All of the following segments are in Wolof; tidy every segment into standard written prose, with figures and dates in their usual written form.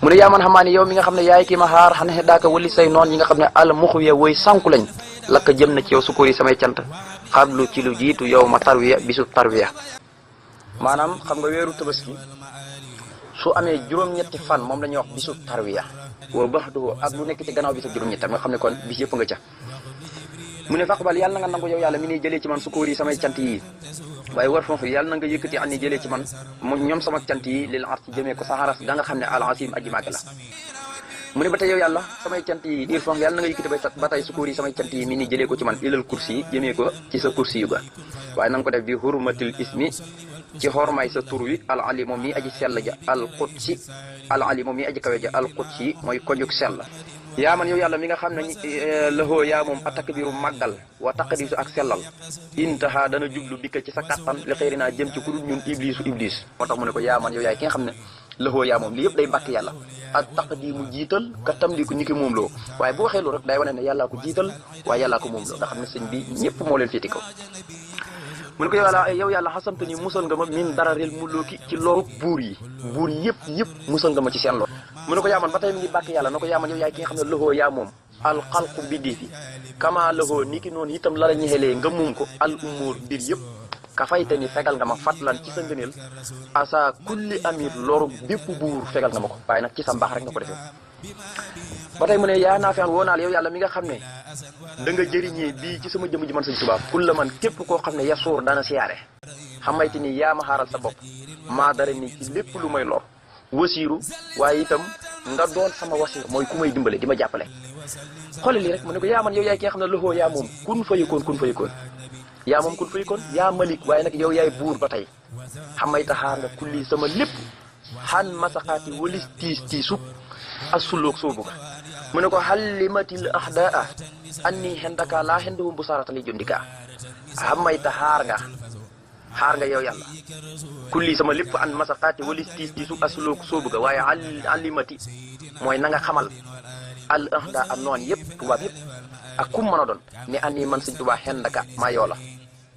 mu ne yaa man xamaa ne yow mi nga xam ne yaay kii ma xaar xan xe daaka wali say noon yi nga xam ne al muxwiya woy sànku lañ lakka jëm na ci yow sukkur yi samay cant xablu ci lu jiitu yow ma tarwiya bisu tarwiya maanaam xam nga weeru tabaski su amee juróom-ñetti fan moom la ñuy wax bisu tarwiya wa baxduhu ak lu nekk ci gannaaw bisu juróom-ñetti nga xam ne kon bis yëpp nga ca mu ne faqbal yàlla na nga nangu yow yàlla mi ni jëlee ci man sukkur yi samay cant yi waaye war foofu yàlla na nga yëkkati an ni jëlee ci man ñoom sama cant yi lil ars ci jëmee ko saxaras da nga xam ne al asim aji màgg la mu ne ba tey yow yàlla samay cant yi diir foofu yàlla na nga yëkkati ba tey sukkur yi samay cant yi mi ni jëlee ko ci man ilal kursi yi jëmee ko ci sa kursi yu ga waaye na nga ko def bi hurmatil ismi ci xormaay sa tur wi al ali moom mi aji sell ja al qudsi al ali moom mi aji kawe ja al qudsi mooy kojuk sell yaa man yow yàlla mi nga xam ne lahoo yaa moom a takbiru màggal wa taqdisu ak sellal intaha dana jublu bikka ci sa kattan li xëyri naa jëm ci ku dul ñun iblis moo tax mu ne ko yaa man yow yaay ki nga xam ne lahoo yaa moom li yëpp day bàkk yàlla ak taqdimu jiital ka tam li ko ñi ki moom loo waaye bu waxee loolu rek day wane ne yàllaa ko jiital waaye yàllaa ko moom loo nga xam ne sëñ bi ñëpp moo leen féeti kaw mu ne ko yow yàlla xasamte ni musal nga ma min dararil mulooki ci loru buur yi yëpp musal nga ma ci seen lor mu ne ko yaaman ba tey mi ngi bàkk yàlla na ko yaaman yow yaay ki nga xam ne loxoo yaa moom al xalqu biddi fi kama loxoo ni ki noonu itam la la ñexelee nga moom ko al umur mbir yëpp ka fayte ni fegal nga ma fatlan ci sa ngëneel asa kulli amir loru bépp buur fegal nga ma ko waaye nag ci sa mbaax rek nga ko defee ba tey mu ne yaa naa fean woo naal yow yàlla mi nga xam ne da nga jëriñee bii ci sama jëmm ji man Sëñ Tuubaa kulla man képp koo xam ne yasuur dana siyaare xamayte ni yaa ma xaaral sa bopp maa dara ni ci lépp lu may lor wasiiru waaye itam nga doon sama wasiir mooy ku may dimbale di ma jàppale xoolal lii rek mu ne ko yaa man yow yaay ki nga xam ne loxoo yaa moom kun fayikoon yaa moom kun fayikoon yaa malik waaye nag yow yaay buur ba tey xamayta xaar nga kulli sama lépp xan masaqaati walis tiisub assuloog soobu ga mu ne ko xallimatil ahdaa anni xendaka laa xenduhum bu saratali jundika xamayta xaar nga yow yàlla kulli sama lépp an masaqaati walis tiisu assuloog soobu ga waaye allimati mooy na nga xamal al ahda am noon yëpp tubaab yëpp ak kum mën a doon ni anni man Sëñ Tuubaa xendaka maa yoo la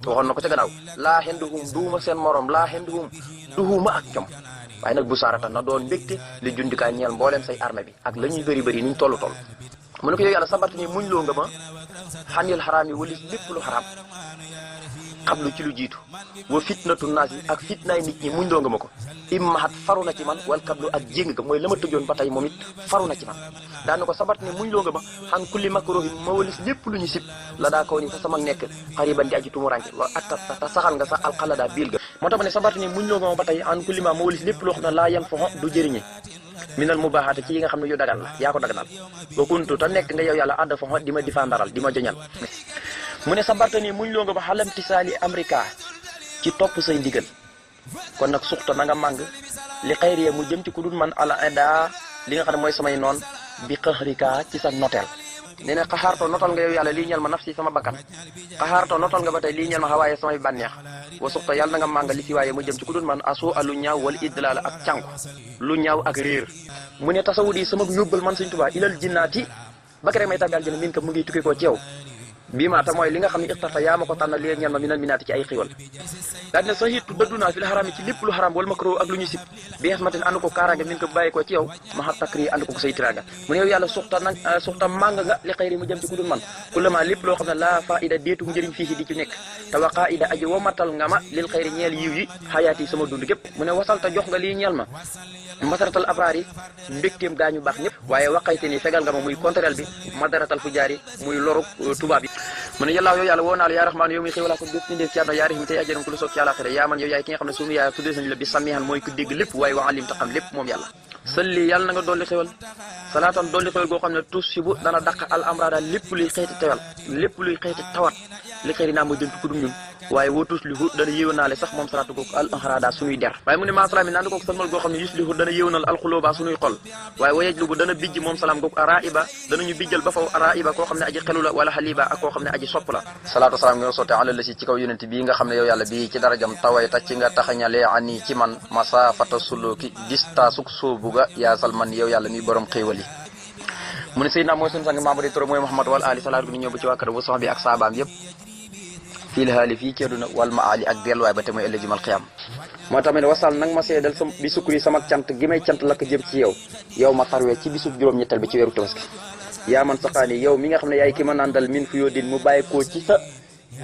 waxoon na ko ca gannaaw laa xenduhum duuma seen morom laa xenduhum duhuma ak ñoom waaye nag bu saarata na doon mbégte li jundikaay ñeel mbooleem say armée bi ak la ñuy bëri niñ toll mu ne ko yow yàlla sabat ni muñ loo nga ma xanil xaraam yi walis lépp lu xaraam xablu ci lu jiitu wa fitnatu naas yi ak fitnaay nit ñi muñ loo nga ma ko immahat faru na ci man wal kablu ak jéng ga mooy la ma tëjoon ba tey moom it faru na ci man daan na ko sabat ni muñ loo nga ma xan kulli makruhin ma walis lépp lu ñu sib la daa kaw ni fa sama nekk xariban di aji tumuranke wa ak ta saxal nga sax alxalada biil ga moo tax ma ne sabat ni muñ loo nga ma ba tey xan kulli ma walis lépp loo xam ne laa yan foxo du jëriñe minal mubaaxaate ci yi nga xam ne yu dagan la yaa ko daganal ba kuntu te nekk nga yow yàlla àdd foxo di ma difandaral di ma joñal mu ne sabarta nii muñ loo nga ba xalamti saali amrika ci topp say ndigal kon nag suxta na nga màng li xayriya mu jëm ci ku dul man ala ida li nga xam ne mooy samay noon bi xëxrika ci sa noteel nee na xaxaartoo notal nga yow yàlla lii ñeel ma nafsi sama bakkan xaxaartoo notal nga ba tey lii ñeel ma xawaaye samay bànneex wa suxta yàlla na nga màng li si waaye mu jëm ci ku dul man asu a lu ñaaw wala idlaala ak cànku lu ñaaw ak réer mu ne tasawut yi sama yóbbal man Sëñ Tuubaa ilal jinnaati ba kere may tàbbi aljana min ka mu ngi tukkee koo ci yow bii maata mooy li nga xam ne ixtarta yaa ma ko tànnal li ñeel ma minal minaati ci ay xiwal daal dina saxiitu dëddu naa fi la xaraam yi ci lépp lu xaraam wala makro ak lu ñu sib bi xesmaten ànd ko kaaraange min ko bàyyi ko ci yow maxa takri ànd ko say tiraanga mu ne yow yàlla suxta màng nga li xayri mu jëm ci ku dul man kullama lépp loo xam ne laa faida déetu njëriñ fii di ci nekk te wa qaida aji womatal nga ma lil xayri ñeel yiw yi xayaat yi sama dund gépp mu ne wasalta jox nga lii ñeel ma masaratal abraar yi mbégteem gaañu baax ñëpp waaye waqayte ni fegal nga ma muy contraire bi madaratal fujaar yi muy loru tubaab yi mu ne yàllaaw yow yàlla woo naa la yaa raxmaan yow muy xéwalaa ko bépp mindeef ci àdduna yaa rahim tey ajaram ku lu soog ci àllaaxira yaa man yow yaay ki nga xam ne suñu yaay tuddee nañu la bi samihan mooy ku dégg lépp waaye wa alim ta xam lépp moom yàlla salli yàlla na nga dolli xéwal salaatan dolli xéwal goo xam ne tus si bu dana dàq al amrada lépp luy xeeti tewal lépp luy xeeti tawat li xëy naa mooy jëm ci ku dul ñun waaye woo tuslihu dana yéwénaale sax moom salaatu googu al anharada suñuy der waaye mu ne maa salaam yi naan koog salmal goo xam ne yuslihu dana yéwénal alxulóoba suñuy xol waaye wayej lubu dana bijj moom salaam googu araiba danañu bijjal ba faw araiba koo xam ne aji xelu la wala xaliba ak koo xam ne aji sopp la salaatu salaam nga sotte ala la si ci kaw yonent bii nga xam ne yow yàlla bii ci darajam tawayta ci nga taxañalee ani ci man masafata sulooki distaasuk soobu ga yaasal man yow yàlla mi borom xéewal yi mu ne Seydina mooy suñu sang Mamadou Touré mooy Muhammad wal ali salaatu bi ni ñëw ba ci waa kër bu sox bi ak saabaam yëpp fii la xaali fii ci àdduna wal ma ali ak delluwaay ba te mooy ëllëg jumal xiyaam moo tax ma ne wasal nag ma seedal sa bi sukuri sama cant gi may cant la ko jëm ci yow ma tarwee ci bisub juróom-ñettal bi ci weeru tabaski yaa man saxaani yow mi nga xam ne yaay ki ma nandal min fu yoo din mu bàyyi koo ci sa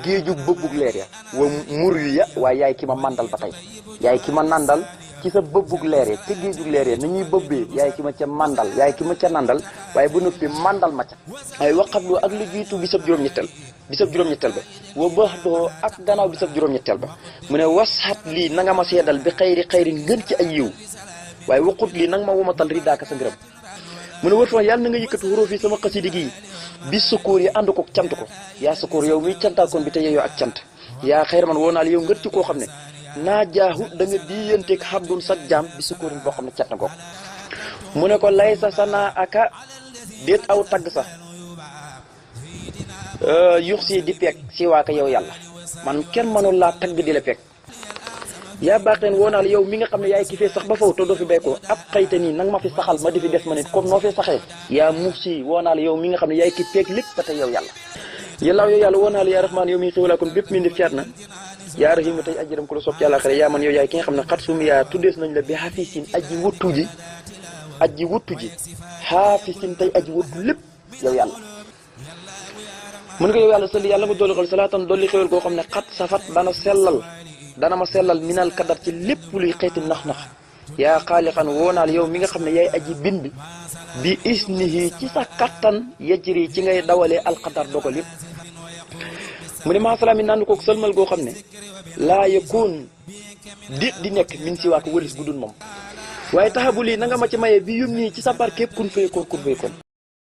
géejug bëbbug leer ya wa mur yu ya waaye yaay ki ma mandal ba tey yaay ki ma nandal ci sa bëbbug leer ya te géejug leer ya na ñuy bëbbee yaay ki ma ca mandal yaay ki ma ca nandal waaye bu noppi mandal ma ca waaye waxatlu ak lu jiitu bisab juróom-ñettal ba wa baax doo ak gannaaw bisab juróom-ñettal ba mu ne wasxat lii na nga ma seedal bi xayri ngën ci ay yiw waaye waxut lii nanga ma womatal ridaaka sa ngërëm mu ne wërtoon yàlla na nga yëkkati xuróof yi sama xasidi gi bi sukóor yi ànd ko cant ko yaa sukóor yow miy cantaakoon bi te yeyoo ak cant yaa xayra man woo naa la yow ngëtti koo xam ne naa jaaxu da nga diyanteeg xabdun sag jaam bi sukóorin boo xam ne cant ko mu ne ko lay sa naa aka déet aw tagg sax yux si di peeg si waaka yow yàlla man kenn mënul laa tagg di la peeg yaa baaxeen woo naa la yow mi nga xam ne yaay ki fee sax ba faw te doo fi béykoo ab xayta nii nanga ma fi saxal ma di fi des ma nit comme noo fi saxee yaa muux si woo naa la yow mi nga xam ne yaay ki peeg lépp ba tey yow yàlla yàllaaw yow yàlla woo naa la yaa raxmaan yow mi xéwalaa kon bépp mi ndif caat na yaa raxiima tey ajiram ko la sopp ci àllaaxira yaa man yow yaay ki nga xam ne xat sumi yaa tuddees nañ la bi xaafisin aji wuttu ji xaafisin tey aji wuttu lépp yow yàlla mën nga yow yàlla sëli yàlla nga dolli xol salaatan dolli xéwal koo xam ne xat safat dana ma sellal minal kadar ci lépp luy xeeti nax-nax yaa xaalixan woonaal yow mi nga xam ne yaay aji bind bi isnihi ci sa kattan yajri ci ngay dawalee alqadar dogal yëpp mu ne maasalaam yi naan kook sëlmal goo xam ne laa yakun di nekk min si waako wëris bu dul moom waaye taxabu lii na nga ma ci maye bi yum nii ci sa barkeeb kun fay koon